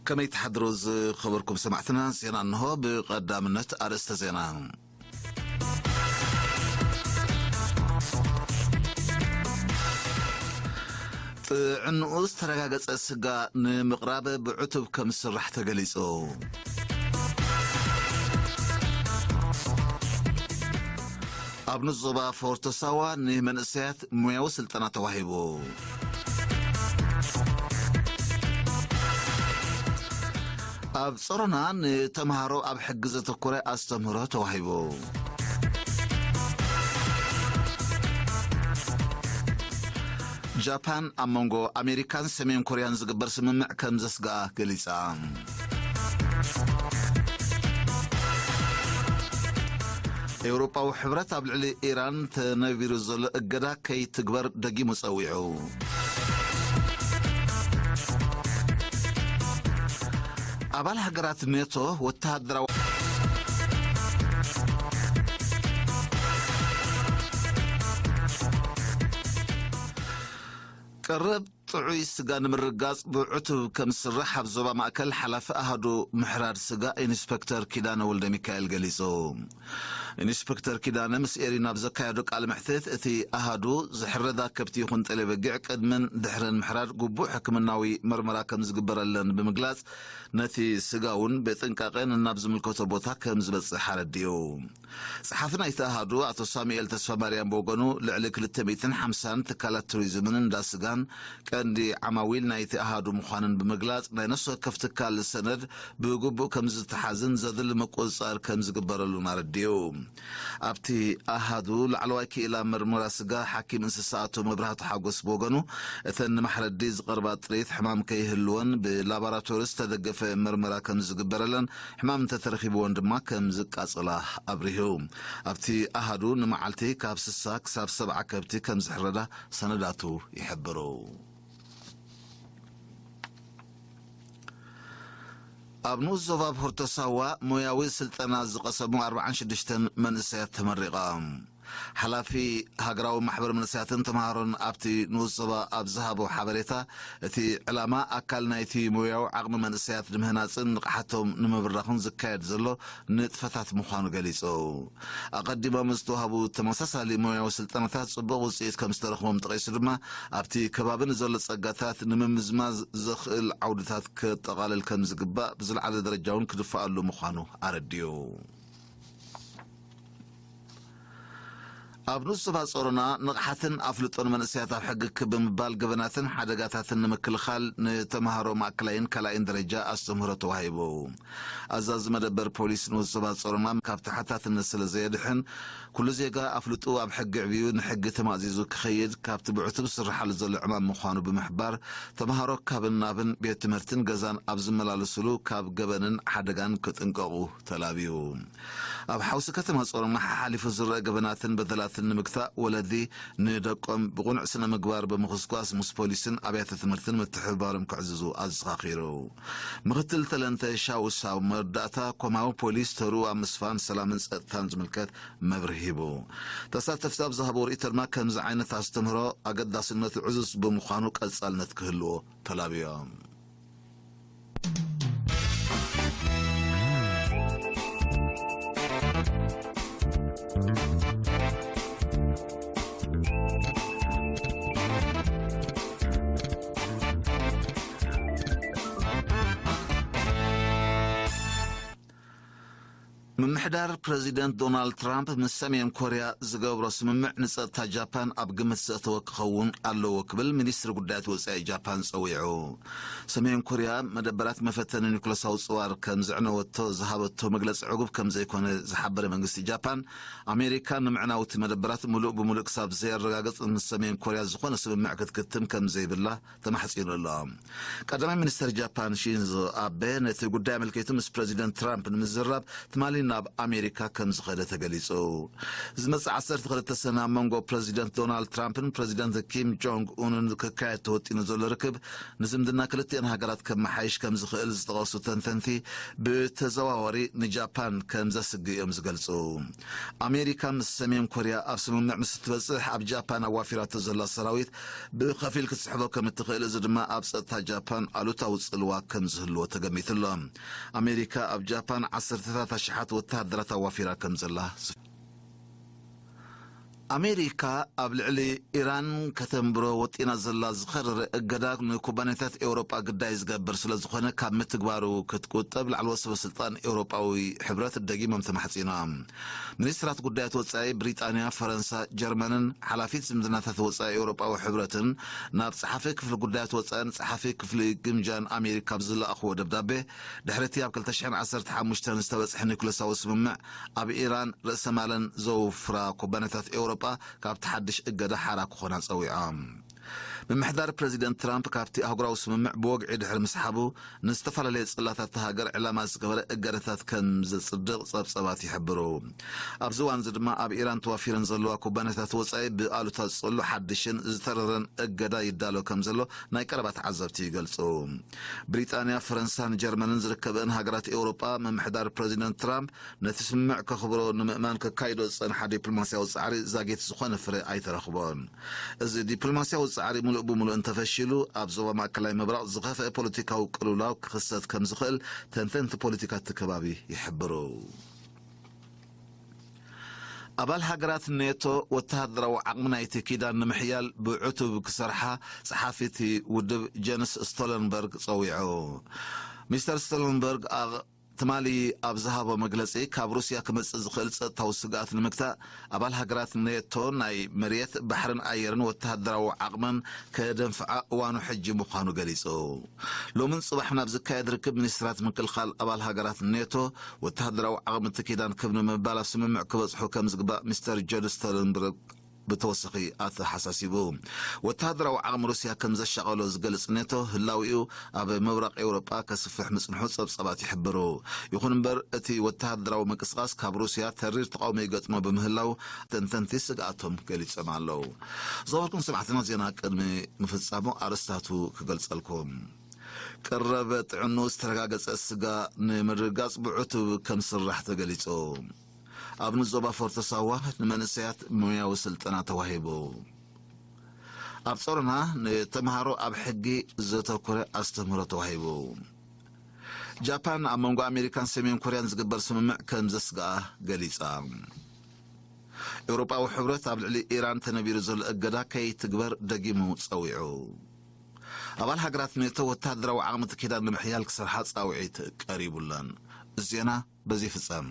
ከመይ ትሓድሩ ዝኸበርኩም ሰማዕትና፣ ዜና እንሆ። ብቐዳምነት ኣርእስተ ዜና። ጥዕንኡ ዝተረጋገጸ ስጋ ንምቕራብ ብዕቱብ ከም ዝስራሕ ተገሊጹ። ኣብ ንዞባ ፎርቶ ሳዋ ንመንእሰያት ሙያዊ ስልጠና ተዋሂቡ። ኣብ ጾሮና ንተምሃሮ ኣብ ሕጊ ዘተኮረ ኣስተምህሮ ተዋሂቡ። ጃፓን ኣብ መንጎ ኣሜሪካን ሰሜን ኮርያን ዝግበር ስምምዕ ከም ዘስግኣ ገሊጻ። ኤውሮጳዊ ሕብረት ኣብ ልዕሊ ኢራን ተነቢሩ ዘሎ እገዳ ከይትግበር ደጊሙ ጸዊዑ። ኣባል ሃገራት ኔቶ ወተሃደራዊ ቀረብ ጥዑይ ስጋ ንምርጋጽ ብዕቱብ ከም ዝስራሕ ኣብ ዞባ ማእከል ሓላፊ ኣሃዱ ምሕራድ ስጋ ኢንስፔክተር ኪዳነ ወልደ ሚካኤል ገሊጹ። ኢንስፔክተር ኪዳነ ምስ ኤሪና ኣብ ዘካየዶ ቃለ መሕትት፣ እቲ ኣሃዱ ዝሕረዳ ከብቲ ይኹን ጤለ በጊዕ ቅድምን ድሕርን ምሕራድ ግቡእ ሕክምናዊ መርመራ ከም ዝግበረለን ብምግላጽ፣ ነቲ ስጋ እውን ብጥንቃቐ ነናብ ዝምልከቶ ቦታ ከም ዝበጽሕ ኣረዲኡ። ጸሓፊ ናይቲ ኣሃዱ ኣቶ ሳሙኤል ተስፋማርያም ብወገኑ፣ ልዕሊ ክልተ ሚእትን ሓምሳን ትካላት ቱሪዝምን እንዳ ስጋን ቀንዲ ዓማዊል ናይቲ ኣሃዱ ምዃንን ብምግላጽ፣ ናይ ነፍሲ ወከፍ ትካል ሰነድ ብግቡእ ከም ዝተሓዝን ዘድሊ ምቁጽጻር ከም ዝግበረሉን ኣረዲኡ። ኣብቲ ኣሃዱ ላዕለዋይ ክኢላ መርመራ ስጋ ሓኪም እንስሳ ኣቶ መብራህቱ ሓጎስ ብወገኑ፣ እተን ንማሕረዲ ዝቐርባ ጥሪት ሕማም ከይህልወን ብላቦራቶሪ ዝተደገፈ መርመራ ከም ዝግበረለን፣ ሕማም እንተተረኺብወን ድማ ከም ዝቃጸላ ኣብሪሁ። ኣብቲ ኣሃዱ ንመዓልቲ ካብ ስሳ ክሳብ ሰብዓ ከብቲ ከም ዝሕረዳ ሰነዳቱ ይሕብሩ። ኣብ ንኡስ ዞባ ፎርቶ ሳዋ ሞያዊ ስልጠና ዝቐሰሙ ኣርባዓን ሽዱሽተን መንእሰያት ተመሪቖም። ሓላፊ ሃገራዊ ማሕበር መንእሰያትን ተምሃሮን ኣብቲ ንኡስ ዞባ ኣብ ዝሃቦ ሓበሬታ፣ እቲ ዕላማ ኣካል ናይቲ ሞያዊ ዓቕሚ መንእሰያት ንምህናጽን ንቕሓቶም ንምብራኽን ዝካየድ ዘሎ ንጥፈታት ምዃኑ ገሊጹ። ኣቐዲሞም ዝተዋህቡ ተመሳሳሊ ሞያዊ ስልጠናታት ጽቡቕ ውጽኢት ከም ዝተረኽቦም ጠቒሱ ድማ፣ ኣብቲ ከባቢ ንዘሎ ጸጋታት ንምምዝማዝ ዘኽእል ዓውድታት ከጠቓልል ከም ዝግባእ ብዝለዓለ ደረጃ እውን ክድፈኣሉ ምዃኑ ኣረዲኡ። ኣብ ንኡስ ዞባ ጾሮና ንቕሓትን ኣፍልጦን መንእሰያት ኣብ ሕጊ ክብ ብምባል ገበናትን ሓደጋታትን ንምክልኻል ንተምሃሮ ማእከላይን ካልኣይን ደረጃ ኣስተምህሮ ተዋሂቡ። ኣዛዚ መደበር ፖሊስ ንኡስ ዞባ ጾሮና ካብ ተሓታትነት ስለ ዘየድሕን፣ ኩሉ ዜጋ ኣፍልጡ ኣብ ሕጊ ዕብዩ ንሕጊ ተማእዚዙ ክኸይድ ካብቲ ብዕቱብ ዝስርሓሉ ዘሎ ዕማም ምዃኑ ብምሕባር፣ ተምሃሮ ካብን ናብን ቤት ትምህርትን ገዛን ኣብ ዝመላለስሉ ካብ ገበንን ሓደጋን ክጥንቀቑ ተላብዩ። ኣብ ሓውሲ ከተማ ጾሮና ሓሓሊፉ ዝረአ ገበናትን በደላትን ንምግታእ፣ ወለዲ ንደቆም ብቕኑዕ ስነ ምግባር ብምኹስኳስ ምስ ፖሊስን ኣብያተ ትምህርትን ምትሕብባሮም ክዕዝዙ ኣዘኻኺሩ። ምክትል ተለንተ ሻውሳ መርዳእታ ኮማዊ ፖሊስ ተሩ ኣብ ምስፋን ሰላምን ጸጥታን ዝምልከት መብርሂ ሂቡ። ተሳተፍቲ ኣብ ዝሃቦ ርእይቶ ድማ ከምዚ ዓይነት ኣስተምህሮ ኣገዳስነቱ ዕዙዝ ብምዃኑ ቀጻልነት ክህልዎ ተላብዮም። ምምሕዳር ፕረዚደንት ዶናልድ ትራምፕ ምስ ሰሜን ኮርያ ዝገብሮ ስምምዕ ንጸጥታ ጃፓን ኣብ ግምት ዘእተወ ክኸውን ኣለዎ ክብል ሚኒስትሪ ጉዳያት ወጻኢ ጃፓን ጸዊዑ። ሰሜን ኮርያ መደበራት መፈተኒ ኒኩለሳዊ ጽዋር ከም ዘዕነወቶ ዝሃበቶ መግለጺ ዕጉብ ከም ዘይኮነ ዝሓበረ መንግስቲ ጃፓን፣ ኣሜሪካ ንምዕናውቲ መደበራት ምሉእ ብምሉእ ክሳብ ዘየረጋገጽ ምስ ሰሜን ኮርያ ዝኾነ ስምምዕ ክትክትም ከም ዘይብላ ተማሕጺኑ ኣሎ። ቀዳማይ ሚኒስተር ጃፓን ሺንዞ ኣቤ ነቲ ጉዳይ ኣመልኪቱ ምስ ፕረዚደንት ትራምፕ ንምዝራብ ትማሊ ናብ ኣሜሪካ ከም ዝኸደ ተገሊጹ። ዝመጽእ ዓሰርተ ክልተ ሰነ ኣብ መንጎ ፕረዚደንት ዶናልድ ትራምፕን ፕረዚደንት ኪም ጆንግ ኡንን ክካየድ ተወጢኑ ዘሎ ርክብ፣ ንዝምድና ክልቲኤን ሃገራት ከመሓይሽ ከም ዝኽእል ዝጠቐሱ ተንተንቲ፣ ብተዘዋዋሪ ንጃፓን ከም ዘስግእ እዮም ዝገልጹ። ኣሜሪካ ምስ ሰሜን ኮርያ ኣብ ስምምዕ ምስ እትበጽሕ፣ ኣብ ጃፓን ኣዋፊራቶ ዘላ ሰራዊት ብኸፊል ክትስሕቦ ከም እትኽእል፣ እዚ ድማ ኣብ ጸጥታ ጃፓን ኣሉታዊ ጽልዋ ከም ዝህልዎ ተገሚቱ ኣሎ። ኣሜሪካ ኣብ ጃፓን ዓሰርተታት ኣሽሓት ወተሃደራት ኣዋፊራ ከም ዘላ። ኣሜሪካ ኣብ ልዕሊ ኢራን ከተንብሮ ወጢና ዘላ ዝኸረረ እገዳ ንኩባንያታት ኤውሮጳ ግዳይ ዝገብር ስለ ዝኾነ፣ ካብ ምትግባሩ ክትቁጠብ ላዕለዎት ሰበ ስልጣን ኤውሮጳዊ ሕብረት ደጊሞም ተማሕጺኖም። ሚኒስትራት ጉዳያት ወጻኢ ብሪጣንያ፣ ፈረንሳ፣ ጀርመንን ሓላፊት ዝምድናታት ወጻኢ ኤውሮጳዊ ሕብረትን ናብ ጸሓፊ ክፍሊ ጉዳያት ወጻኢን ጸሓፊ ክፍሊ ግምጃን ኣሜሪካ ኣብ ዝለኣኽዎ ደብዳቤ፣ ድሕሪ እቲ ኣብ ክልተ ሽሕን ዓሰርተ ሓሙሽተን ዝተበጽሐ ኒኩለሳዊ ስምምዕ፣ ኣብ ኢራን ርእሰ ማለን ዘውፍራ ኩባንያታት ኤውሮጳ ካብቲ ሓድሽ እገዳ ሓራ ክኾና ጸዊዖም። ምምሕዳር ፕረዚደንት ትራምፕ ካብቲ ኣህጉራዊ ስምምዕ ብወግዒ ድሕሪ ምስሓቡ፣ ንዝተፈላለየ ጽላታት እታ ሃገር ዕላማ ዝገበረ እገዳታት ከም ዘጽድቕ ጸብጸባት ይሕብሩ። ኣብዚ እዋን እዚ ድማ ኣብ ኢራን ተዋፊረን ዘለዋ ኩባንያታት ወጻኢ ብኣሉታ ዝጸሉ ሓድሽን ዝተረረን እገዳ ይዳሎ ከም ዘሎ ናይ ቀረባ ተዓዘብቲ ይገልጹ። ብሪጣንያ፣ ፈረንሳን ጀርመንን ዝርከበን ሃገራት ኤውሮጳ፣ ምምሕዳር ፕረዚደንት ትራምፕ ነቲ ስምምዕ ከኽብሮ ንምእማን ከካይዶ ዝጸንሓ ዲፕሎማስያዊ ጻዕሪ ዛጊት ዝኾነ ፍረ ኣይተረኽቦን። እዚ ዲፕሎማስያዊ ጻዕሪ ምሉእ ብምሉእ እንተፈሺሉ፣ ኣብ ዞባ ማእከላይ ምብራቕ ዝኸፍአ ፖለቲካዊ ቅልውላው ክኽሰት ከም ዝኽእል ተንተንቲ ፖለቲካ እቲ ከባቢ ይሕብሩ። ኣባል ሃገራት ኔቶ ወተሃደራዊ ዓቕሚ ናይቲ ኪዳን ንምሕያል ብዕቱብ ክሰርሓ ጸሓፊ እቲ ውድብ ጀንስ ስቶለንበርግ ጸዊዑ። ሚስተር ስቶለንበርግ ኣ-፣ ትማሊ ኣብ ዝሃቦ መግለጺ፣ ካብ ሩስያ ክመጽእ ዝኽእል ጸጥታዊ ስግኣት ንምግታእ፣ ኣባል ሃገራት ኔቶ ናይ መሬት፣ ባሕርን ኣየርን ወተሃደራዊ ዓቕመን ከደንፍዓ እዋኑ ሕጂ ምዃኑ ገሊጹ። ሎምን ጽባሕን ኣብ ዝካየድ ርክብ ሚኒስትራት ምክልኻል ኣባል ሃገራት ኔቶ፣ ወተሃደራዊ ዓቕሚ እቲ ኪዳን ክብ ንምባል ኣብ ስምምዕ ክበጽሑ ከም ዝግባእ ሚስተር ጆን ስቶለንበርግ ብተወሳኺ ኣተሓሳሲቡ። ወተሃደራዊ ዓቕሚ ሩስያ ከም ዘሻቐሎ ዝገልጽ ኔቶ፣ ህላዊኡ ኣብ ምብራቕ ኤውሮጳ ከስፍሕ ምጽንሑ ጸብጻባት ይሕብሩ። ይኹን እምበር፣ እቲ ወተሃደራዊ ምንቅስቓስ ካብ ሩስያ ተሪር ተቓውሞ ይገጥሞ ብምህላው፣ ተንተንቲ ስግኣቶም ገሊጾም ኣለዉ። ዝኸበርኩም ሰማዕትና፣ ዜና ቅድሚ ምፍጻሙ ኣርእስታቱ ክገልጸልኩም። ቀረብ ጥዕንኡ ዝተረጋገጸ ስጋ ንምርግጋጽ ብዕቱብ ከም ዝስራሕ ተገሊጹ። ኣብ ንዞባ ፎርቶ ሳዋ ንመንእሰያት ሞያዊ ስልጠና ተዋሂቡ። ኣብ ጾሮና ንተምሃሮ ኣብ ሕጊ ዘተኮረ ኣስተምህሮ ተዋሂቡ። ጃፓን ኣብ መንጎ ኣሜሪካን ሰሜን ኮርያን ዝግበር ስምምዕ ከም ዘስግኣ ገሊጻ። ኤውሮጳዊ ሕብረት ኣብ ልዕሊ ኢራን ተነቢሩ ዘሎ እገዳ ከይትግበር ደጊሙ ጸዊዑ። ኣባል ሃገራት ኔቶ ወተሃደራዊ ዓቕሚ እቲ ኪዳን ንምሕያል ክሰርሓ ጻውዒት ቀሪቡለን። ዜና በዚ ይፍጸም።